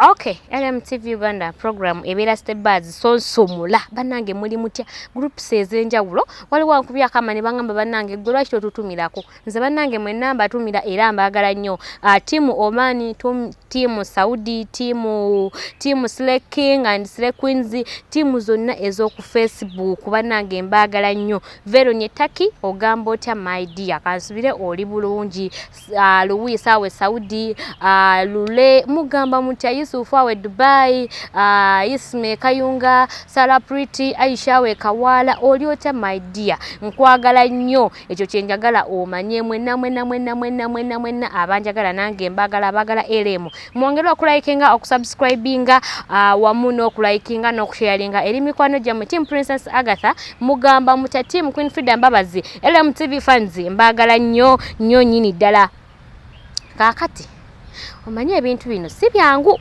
Okay, LMTV Uganda program ebeera Step Buzz sonsomula. Bannange muli mutya? Groups ez'enjawulo waliwo ankubye akama ne bangamba, "Bannange gwe lwaki totutumirako?" Nze bannange mwenna mbatumira era mbaagala nnyo. Team Omani, team Saudi, team Slay King and Slay Queens, team zonna ez'oku Facebook, bannange mbaagala nnyo. Veron Taki, ogamba otya my dear? Kansubire oli bulungi. Louis awe Saudi, Lule, mugamba mutya? Yusufu awe Dubai, Isme Kayunga, Sara Pretty, Aisha awe Kawala, oli otya my dear? Nkwagala nnyo, ekyo kyenjagala omanye. Mwenna mwenna mwenna mwenna mwenna mwenna abanjagala nange mbagala, abagala LM mwongere okulikinga, okusubscribinga, wamu n'okulikinga n'okusharinga eri mikwano gyammwe. Team Princess Agatha, mugamba mutya? Team Queen Frida Mbabazi, LMTV fans, mbagala nnyo nnyo nnyini ddala. Kaakati omanye ebintu bino si byangu,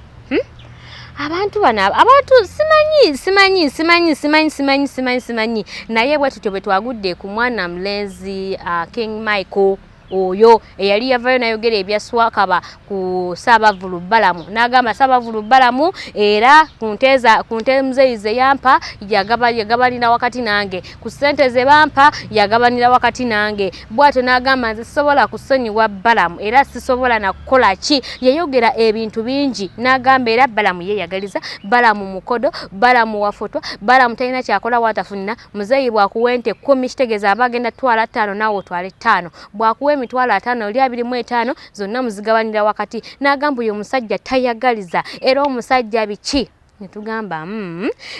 Abantu bano, abantu simanyi, simanyi, simanyi, simanyi, simanyi, simanyi, simanyi, naye bwe tutyo bwe twagudde ku mwana mulenzi King Michael oyo eyali yavayo nayogera ebyaswakaba ku Saabavulu Balamu, n'agamba Saabavulu Balamu era ku nte muzeeyi ze yampa yagabanira wakati nange, ku ssente ze bampa yagabanira wakati nange. Bw'atyo n'agamba, "Nze sisobola kusonyiwa Balamu era sisobola nakukola ki." Yayogera ebintu bingi n'agamba era Balamu yeeyagaliza, Balamu mukodo, Balamu wafotwa, Balamu talina kyakola watafunira. Muzeeyi bw'akuwa ente 10, kitegeeza aba agenda twala ttaano, naawe otwale ttaano. Bw'akuwa 500,000, oli 25, zonna muzigabanira wakati. N'agamba oyo omusajja tayagaliza era omusajja biki. Netugamba,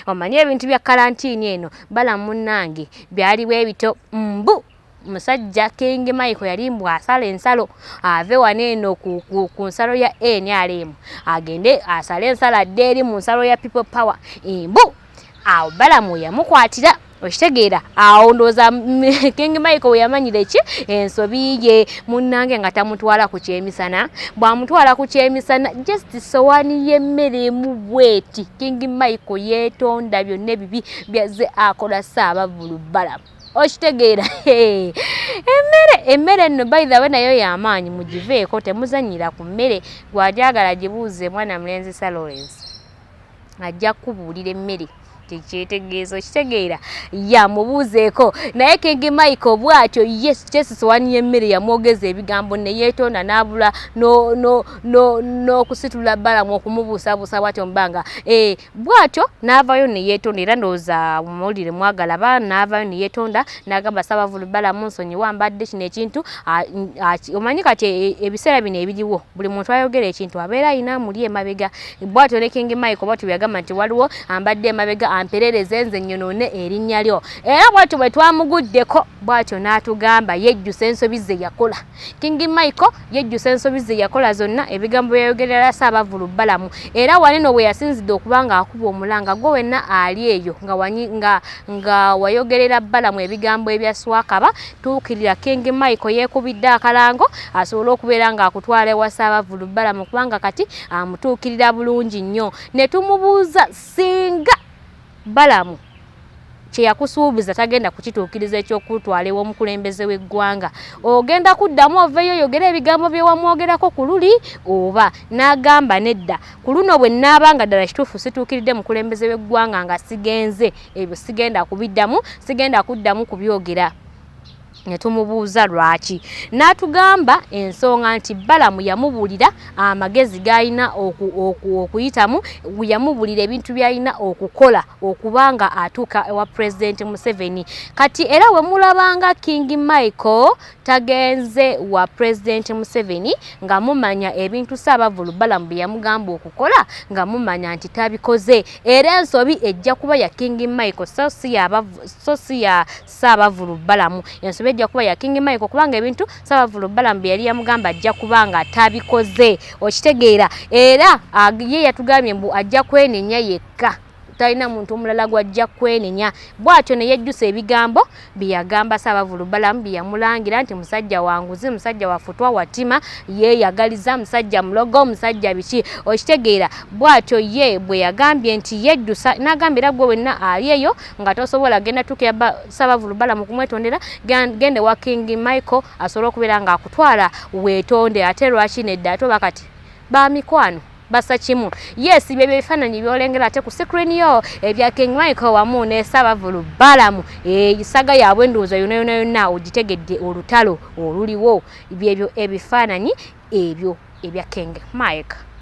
omanyi ebintu bya kalantiini eno, Balamu munnange byaliwo ebito mbu musajja King Michael yali mbu asala ensalo, ave wano eno ku nsalo ya NRM agende asale ensalo adde eri mu nsalo ya People Power, mbu awo Balamu yamukwatira. Okitegeera? Awo ndowooza King Michael weyamanyira eki ensobi ye munnange nga tamutwala ku kyemisana. Bw'amutwala ku kyemisana, just sowaani y'emmere emu bweti, King Michael yeetonda byonna ebibi byazze akola Saabavulu Balamu. Okitegeera? Emmere nno, by the way, nayo y'amaanyi, mugiveeko, temuzannyira ku mmere. Gw'agyagala gibuuze mwana mulenzi Sir Lawrence, ajja kukubuulira emmere tekyetegeeza. Okitegeera? Yamubuuzeeko. Naye King Michael bw'atyo ye kyesisowaani y'emmere yamwogeza ebigambo ne yeetonda n'abula n'okusitula Balamu okumubuusabuusa bw'atyo mu bbanga. Bw'atyo n'avaayo ne yeetonda, era ndowooza mawulire mwagalaba. N'avaayo ne yeetonda n'agamba, "Saabavulu Balamu, nsonyiwa, mbadde kino ekintu." Omanyi kati ebiseera bino ebiriwo buli muntu ayogera ekintu abeera ayina amuli emabega. Bw'atyo ne King Michael bw'atyo bwe yagamba nti waliwo ambadde emabega amperereze nze nnyonoone erinnya lyo. Era bw'atyo bwe twamuguddeko, bw'atyo n'atugamba yejjusa ensobi ze yakola. King Michael yejjusa ensobi ze yakola zonna, ebigambo byeyayogerera Saabavulu Balamu. Era waneno bwe yasinzidde okuba ng'akuba omulanga, gwe wenna ali eyo nga wayogerera Balamu ebigambo ebya swakaba, tuukirira King Michael, yeekubidde akalango asobole okubeera ng'akutwala ewa Saabavulu Balamu, kubanga kati amutuukirira bulungi nnyo. Ne tumubuuza singa Balamu kye yakusuubiza tagenda kukituukiriza, ekyokutwala ew'omukulembeze w'eggwanga, ogenda kuddamu oveeyo oyogere ebigambo bye wamwogerako ku luli oba? N'agamba, "Nedda, ku luno bwe nnaaba nga ddala kituufu situukiridde mukulembeze w'eggwanga nga sigenze, ebyo sigenda kubiddamu, sigenda kuddamu kubyogera." Ne tumubuuza lwaki, n'atugamba ensonga nti Balamu yamubuulira amagezi g'alina okuyitamu, yamubuulira ebintu by'alina okukola okuba nga atuuka ewa Pulezidenti Museveni. Kati era we mulabanga King Michael tagenze wa Pulezidenti Museveni, nga mumanya ebintu Saabavulu Balamu bye yamugamba okukola, nga mumanya nti tabikoze, era ensobi ejja kuba ya King Michael so si ya Saabavulu Balamu. Ensobi ejja kuba ya King Michael, kubanga ebintu Saabavulu Balamu bye yali yamugamba ajja kuba nga tabikoze. Okitegeera? Era ye yatugambye mbu ajja kwenenya yekka, talina muntu omulala gwajja kwenenya. Bw'atyo ne yejjusa ebigambo bye yagamba Saabavulu Balamu, bye yamulangira nti musajja wanguzi, musajja wafutwa, watima, yeeyagaliza, musajja mulogo, musajja biki. Okitegeera? Bw'atyo ye bwe yagambye nti yejjusa, n'agamba era gwe wenna ali eyo nga tosobola genda tuukira Saabavulu Balamu kumwetondera, gende wa King Michael asobole okubeera ng'akutwala weetonde. Ate lwaki nedda? Ate oba kati bamikwano. Basa kimu. Yes, byebyo ebifaananyi byolengera ate ku screen yo ebya King Michael wamu ne Ssaabavvulu Balaam. Esaga yaabwe ndowooza yonna yonna yonna ogitegedde, olutalo oluliwo. Byebyo ebifaananyi ebyo ebya King Mike.